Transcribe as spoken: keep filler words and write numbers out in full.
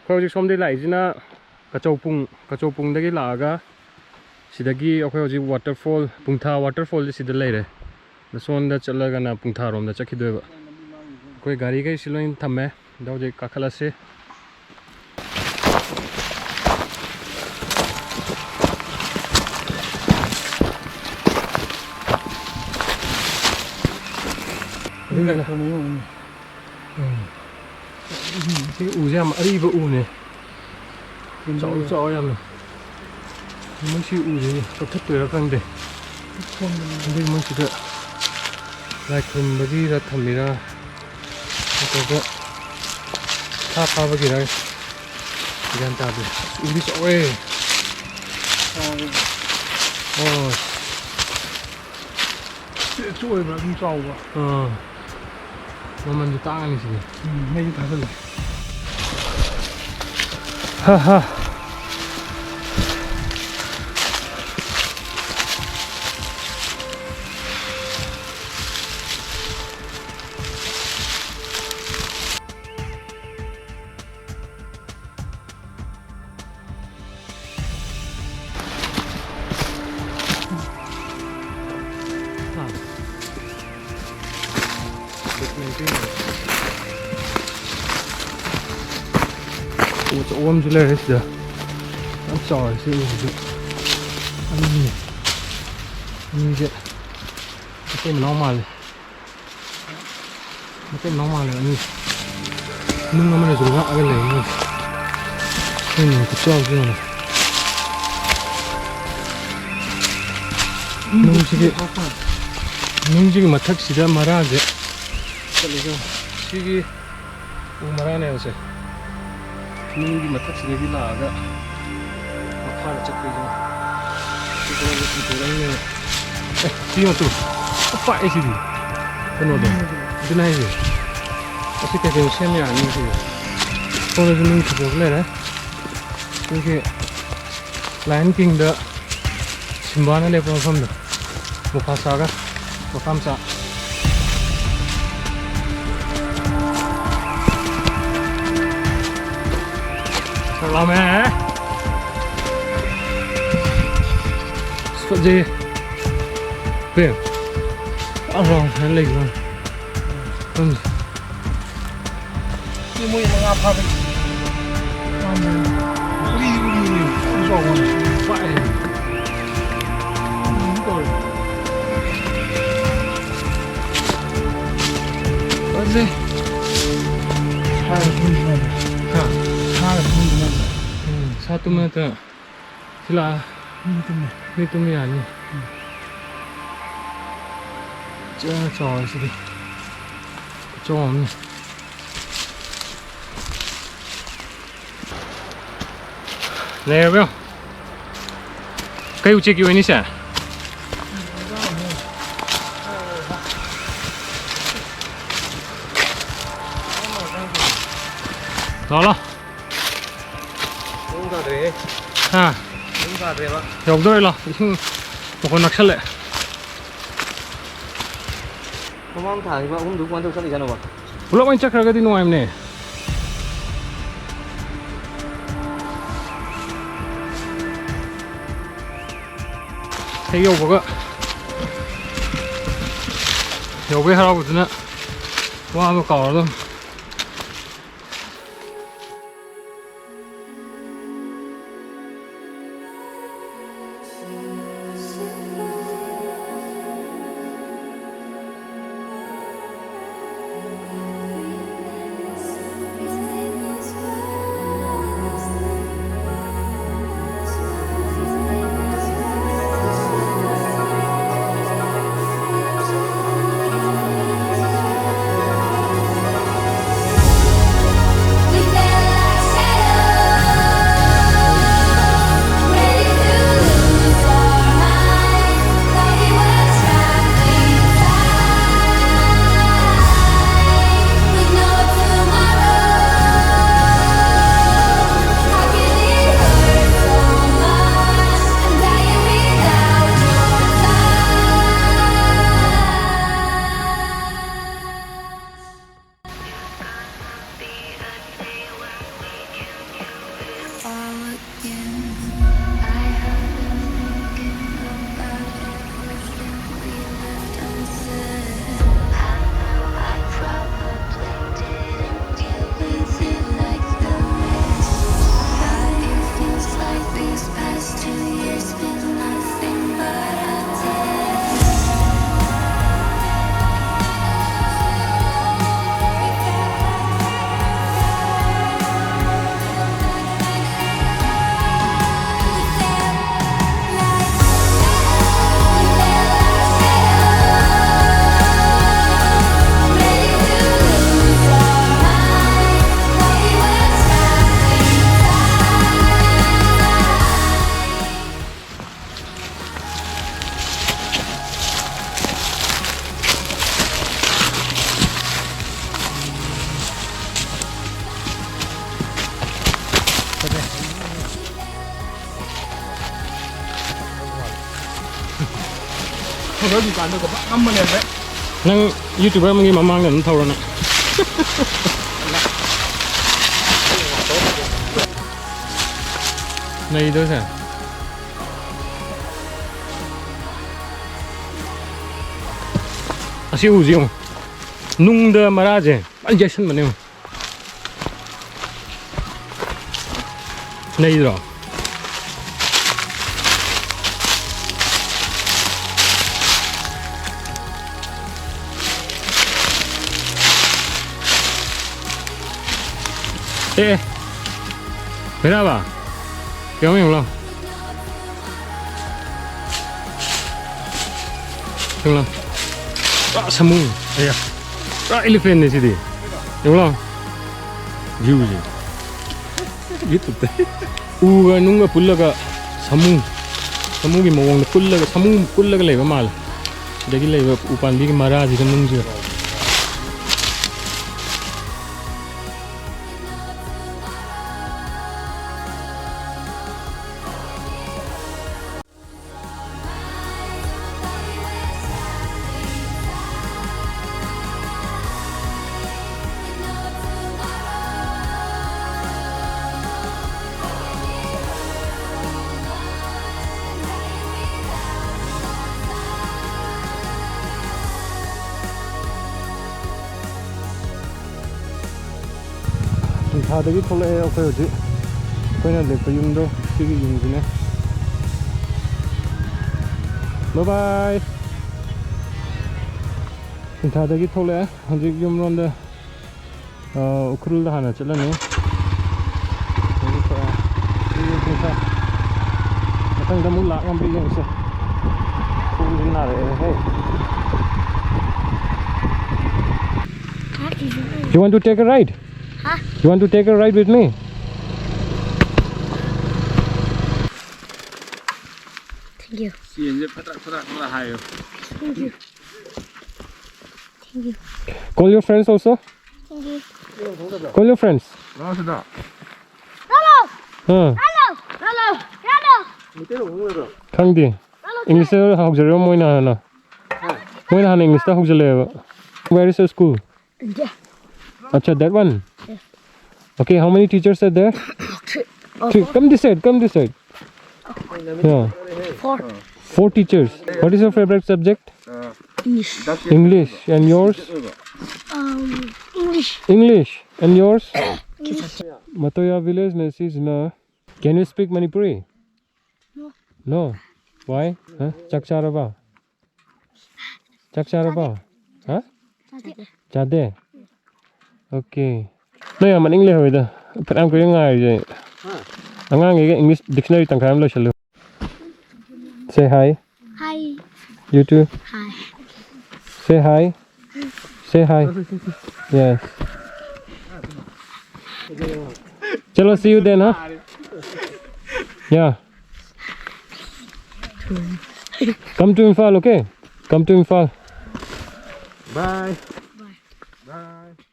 ꯑꯩꯈꯣꯏ ꯍꯧꯖꯤꯛ ꯁꯣꯝꯗꯒꯤ ꯂꯥꯛꯏꯁꯤꯅ ꯀꯆꯧꯄꯨꯡ, ꯀꯆꯧꯄꯨꯡꯗꯒꯤ ꯂꯥꯛꯑꯒ ꯁꯤꯗꯒꯤ ꯑꯩꯈꯣꯏ ꯍꯧꯖꯤꯛ waterfall, ꯄꯨꯡꯊꯥ waterfallꯁꯦ ꯁꯤꯗ ꯂꯩꯔꯦ꯫ ꯑꯁꯣꯝꯗ ꯆꯠꯂꯒꯅ ꯄꯨꯡꯊꯥꯔꯣꯝꯗ ꯆꯠꯈꯤꯗꯣꯏꯕ꯫ ꯑꯩꯈꯣꯏ ꯒꯥꯔꯤꯈꯩꯁꯤ ꯂꯣꯏ ꯊꯝꯃꯦ꯫ ꯑꯗ ꯍꯧꯖꯤꯛ ꯀꯥꯈꯠꯂꯁꯤ꯫ ꯎꯝ꯫ ꯁꯤ ꯎꯁꯦ ꯌꯥꯝ ꯑꯔꯤꯕ ꯎꯅꯦ꯫ ꯆꯥꯎ ꯆꯥꯎ ꯌꯥꯝꯅ꯫ ꯃꯣꯏ ꯁꯤ ꯎꯁꯦ ꯀꯛꯊꯠꯇꯣꯏꯔꯥ ꯈꯪꯗꯦ꯫ ꯑꯗꯨꯒꯤ ꯃꯣꯏ ꯁꯤꯗ ꯂꯥꯏ ꯈꯨꯔꯨꯝꯕꯒꯤꯔ ꯊꯝꯃꯤꯔꯥ ꯅꯠꯇ꯭ꯔꯒ ꯁꯥ ꯐꯥꯕꯒꯤꯔ ꯒ꯭ꯌꯥꯟ ꯇꯥꯗꯦ꯫ ꯎꯗꯤ ꯆꯥꯎꯋꯦ꯫ ꯑꯣ꯫ ꯆꯦ-, ꯆꯣꯏꯕ꯭ꯔꯥ ꯑꯗꯨꯝ ꯆꯥꯎꯕ? ꯑꯥ꯫ ꯃꯃꯜꯁꯨ ꯇꯥꯡꯉꯅꯤ ꯁꯤꯗꯤ꯫ ꯎꯝ, ꯃꯩꯁꯨ ꯊꯥꯖꯜꯂꯦ꯫ ꯍꯥ ꯍꯥ꯫ ꯎ ꯑꯆꯧꯕ ꯑꯃꯁꯨ ꯂꯩꯔꯦ ꯁꯤꯗ꯫ ꯌꯥꯝ ꯆꯥꯎꯔꯦ ꯁꯤ ꯎꯁꯤꯁꯨ꯫ ꯑꯅꯤꯅꯦ꯫ ꯑꯅꯤꯁꯦ ꯃꯇꯩ ꯃꯅꯥꯎ ꯃꯥꯜꯂꯦ꯫ ꯃꯇꯩ ꯃꯅꯥꯎ ꯃꯥꯜꯂꯦ ꯑꯅꯤ꯫ ꯅꯨꯡ ꯑꯃꯅꯁꯨ ꯉꯥꯛꯑꯒ ꯂꯩ ꯃꯣꯏꯁꯦ꯫ ꯁꯤ ꯅꯨꯡ ꯈꯨꯆꯥꯎꯁꯦ ꯌꯦꯡꯉꯨꯅꯦ꯫ ꯅꯨꯡꯁꯤꯒꯤ, ꯅꯨꯡꯁꯤꯒꯤ ꯃꯊꯛꯁꯤꯗ ꯃꯔꯥꯁꯦ ꯆꯠꯂꯤꯁꯦ ꯌꯦꯡꯉꯨ꯫ ꯁꯤꯒꯤ ꯎ ꯃꯔꯥꯅꯦꯕꯁꯦ꯫ ꯅꯨꯡꯒꯤ ꯃꯊꯛꯁꯤꯗꯒꯤ ꯂꯥꯛꯑꯒ ꯃꯈꯥꯗ ꯆꯠꯄꯩꯁꯦ꯫ ꯁꯤ ꯈꯔ ꯆꯤꯡꯊꯣꯔꯛꯏꯅꯦꯕ꯫ ꯑꯦ, ꯁꯤ ꯌꯦꯡꯉꯨ ꯇꯨ꯫ ꯄꯥꯛꯑꯦ ꯁꯤꯗꯤ꯫ ꯀꯩꯅꯣꯗꯣ꯫ ꯑꯗꯨꯅ ꯍꯥꯏꯁꯦ꯫ ꯑꯁꯤ ꯀꯩꯀꯩꯅꯣ ꯁꯦꯝ ꯌꯥꯔꯅꯤ ꯁꯤꯗꯤ꯫ ꯁꯣꯝꯗꯁꯨ ꯅꯨꯡ ꯊꯤꯟꯗꯣꯛꯄ ꯂꯩꯔꯦ꯫ ꯑꯩꯈꯣꯏꯒꯤ Lion Kingꯗ ꯁꯤꯝꯕꯥꯅ ꯂꯦꯞꯄ ꯃꯐꯝꯗꯣ꯫ ꯃꯨꯐꯥꯁꯥꯒ ꯃꯈꯥ ꯃꯆꯥ꯫ ꯂꯥꯝꯃꯦ꯫ ꯑꯁ, ꯐꯖꯩꯌꯦ꯫ ꯕꯦꯝ꯫ ꯑ, ꯂꯥꯎ, ꯁꯨꯃꯥꯏꯅ ꯂꯩꯕ꯫ ꯈꯪꯗꯦ꯫ ꯁꯤ ꯃꯣꯏ ꯃꯉꯥ ꯐꯥꯕꯒꯤ꯫ ꯎꯔꯤ, ꯎꯔꯤ, ꯎꯔꯤ꯫ ꯎꯔꯤ ꯆꯥꯎꯕ ꯋꯥꯅꯤ꯫ ꯄꯥꯛꯑꯦ꯫ ꯎꯝ, ꯇꯧꯔꯦ꯫ ꯐꯖꯩ꯫ ꯁꯥꯔ ꯈꯪꯗꯦ ꯃꯥꯗꯤ꯫ ꯍꯥ? ꯁꯥꯔ ꯈꯪꯗꯦ ꯃꯥꯗꯤ꯫ ꯎꯝ, ꯁꯥ ꯇꯨꯝꯕ ꯅꯠꯇꯅ꯫ ꯁꯤ ꯂꯥꯛꯑ꯫ ꯃꯤ ꯇꯨꯝꯃꯦ꯫ ꯃꯤ ꯇꯨꯝꯕ ꯌꯥꯅꯤ꯫ ꯎꯝ꯫ ꯆꯥ ꯆꯥꯎꯔꯦ ꯁꯤꯗꯤ꯫ ꯈꯨꯆꯥꯎ ꯑꯃꯅꯤ꯫ ꯂꯩꯔꯕ꯭ꯔꯣ? ꯀꯩ ꯎꯆꯦꯛꯀꯤ ꯑꯣꯏꯅꯤ ꯁꯦ? ꯂꯥꯛꯑꯣ, ꯂꯥꯛꯑꯣ꯫ ꯃꯑꯣꯡ ꯇꯥꯗ꯭ꯔꯦꯍꯦ꯫ ꯍꯥ? ꯃꯑꯣꯡ ꯇꯥꯗ꯭ꯔꯦꯕ꯫ ꯌꯧꯗꯣꯔꯦ, ꯂꯥꯛꯑꯣ꯫ ꯏꯁꯤꯡ ꯃꯈꯣꯟ ꯅꯛꯁꯜꯂꯦ꯫ ꯃꯃꯥꯡ ꯊꯥꯈꯤꯕ ꯑꯍꯨꯝꯗꯨ ꯀꯃꯥꯏꯅ ꯇꯧ ꯆꯠꯂꯤꯖꯥꯠꯅꯣꯕ? ꯄꯨꯂꯞ ꯑꯣꯏꯅ ꯆꯠꯈ꯭ꯔꯒꯗꯤ ꯅꯨꯡꯉꯥꯏꯕꯅꯦ꯫ ꯍꯦꯛ ꯌꯧꯕꯒ, ꯌꯧꯕꯩ ꯍꯔꯥꯎꯕꯗꯨꯅ ꯋꯥꯕ ꯀꯥꯎꯔꯗꯝꯅꯤ꯫ ꯗꯨꯀꯥꯟꯗꯣ ꯀꯕꯛ ꯉꯝꯃ ꯂꯩꯔꯝꯃꯦ꯫ ꯅꯪ YouTuber ꯑꯃꯒꯤ ꯃꯃꯥꯡꯗ ꯑꯗꯨꯝ ꯊꯧꯔꯣ ꯅꯪ꯫ ꯅꯩꯗꯣ ꯁꯦ꯫ ꯑꯁꯤ ꯎꯁꯤ ꯌꯦꯡꯉꯨ꯫ ꯅꯨꯡꯗ ꯃꯔꯥꯁꯦ ꯐꯖꯅ ꯌꯥꯏꯁꯟꯕꯅꯦ ꯌꯦꯡꯉꯨ꯫ ꯅꯩꯗ꯭ꯔꯣ? ꯑꯦ, ꯕꯦꯔꯥꯕ? ꯌꯦꯡꯉꯣ, ꯌꯦꯡꯉꯣ ꯂꯥꯎ꯫ ꯌꯦꯡꯉꯣ ꯂꯥꯎ꯫ ꯄꯨꯔꯥ ꯁꯥꯃꯨ꯫ ꯑꯌꯥ꯫ ꯄꯨꯔꯥ elephantꯅꯦ ꯁꯤꯗꯤ꯫ ꯌꯦꯡꯉꯣ ꯂꯥꯎ꯫ Viewꯁꯦ꯫ YouTubeꯇ꯫ ꯎꯒ ꯅꯨꯡꯒ ꯄꯨꯜꯂꯒ ꯁꯥꯃꯨ, ꯁꯥꯃꯨꯒꯤ ꯃꯑꯣꯡꯗ ꯄꯨꯜꯂꯒ, ꯁꯥꯃꯨ ꯄꯨꯜꯂꯒ ꯂꯩꯕ ꯃꯥꯜꯂꯦ꯫ ꯁꯤꯗꯒꯤ ꯂꯩꯕ ꯎꯄꯥꯝꯕꯤꯒꯤ ꯃꯔꯥꯁꯤꯒ ꯅꯨꯡꯁꯤꯒ꯫ ꯁꯤꯡꯊꯥꯗꯒꯤ ꯊꯣꯛꯂꯛꯑꯦ ꯑꯩꯈꯣꯏ ꯍꯧꯖꯤꯛ꯫ ꯑꯩꯈꯣꯏꯅ ꯂꯦꯞꯄ ꯌꯨꯝꯗꯣ ꯁꯤꯒꯤ ꯌꯨꯝꯁꯤꯅꯦ꯫ Bye bye꯫ ꯁꯤꯡꯊꯥꯗꯒꯤ ꯊꯣꯛꯂꯛꯑꯦ ꯍꯧꯖꯤꯛ ꯌꯨꯝꯔꯣꯝꯗ꯫ ꯑ, ꯎꯈ꯭ꯔꯨꯜꯗ ꯍꯥꯟꯅ ꯆꯠꯂꯅꯤ꯫ ꯑꯗꯒꯤ ꯊꯣꯛꯑꯦ꯫ ꯁꯤ ꯁꯤꯡꯊꯥ꯫ ꯃꯊꯪꯗ ꯑꯃꯨꯛ ꯂꯥꯛ ꯉꯝꯕ꯭ꯔꯥ ꯌꯦꯡꯁꯦ꯫ ꯈꯣꯡꯁꯦ ꯅꯥꯔꯛꯑꯦ ꯍꯦ꯫ You want to take a ride? Huh? You want to take a ride with me? Thank you. ꯆꯦꯟꯁꯦ ꯐꯗ꯭ꯔꯛ ꯐꯗ꯭ꯔꯛ ꯐꯗ꯭ꯔꯛ ꯍꯥꯏꯌꯣ꯫ Thank you. Thank you. Call your friends also. Thank you. Call your friends. ꯂꯥꯛꯑꯣ ꯁꯤꯗ꯫ ꯔꯥꯂꯣ! ꯑꯥ꯫ ꯔꯥꯂꯣ! ꯔꯥꯂꯣ! ꯔꯥꯂꯣ! ꯃꯩꯇꯩꯂꯣꯟ ꯈꯪꯒꯗ꯭ꯔꯣ? ꯈꯪꯗꯦ꯫ ꯔꯥꯂꯣ! Englishꯇ ꯍꯧꯖꯔꯤꯕ ꯃꯣꯏꯅ ꯍꯥꯟꯅ꯫ ꯃꯣꯏꯅ ꯍꯥꯟꯅ ꯏꯪꯂꯤꯁꯇ ꯍꯧꯖꯤꯜꯂꯛꯑꯦꯕ. Where is your school? Yeah. Acha, that one. Okay, how many teachers are there? Three. Three. Come this side, come this side. Yeah. Four. Four teachers. What is your favorite subject? English. English. And yours? Um, English. English. And yours? Matoya village na si na. Can you speak Manipuri? No. No. Why? Huh? ꯆꯥꯛ ꯆꯥꯔꯕ? ꯆꯥꯛ ꯆꯥꯔꯕ? ꯍꯥ? ꯆꯥꯗꯦ꯫ Okay. ꯅꯣꯏ ꯌꯥꯝ ꯃꯅꯤꯡ ꯂꯩꯍꯧꯋꯤꯗ꯫ ꯐꯅꯌꯥꯝ ꯀꯨꯏꯅ ꯉꯥꯏꯔꯤꯁꯦ꯫ ꯑꯉꯥꯡꯈꯩꯒ English dictionary ꯇꯪꯈꯥꯏ ꯑꯃ ꯂꯣꯏꯁꯜꯂꯨ꯫ Say hi. Hi. You too. Hi. Say hi. Say hi. Yes. Chalo, see you then, huh? Yeah. Come to Imphal, okay? Come to Imphal. Bye. Bye.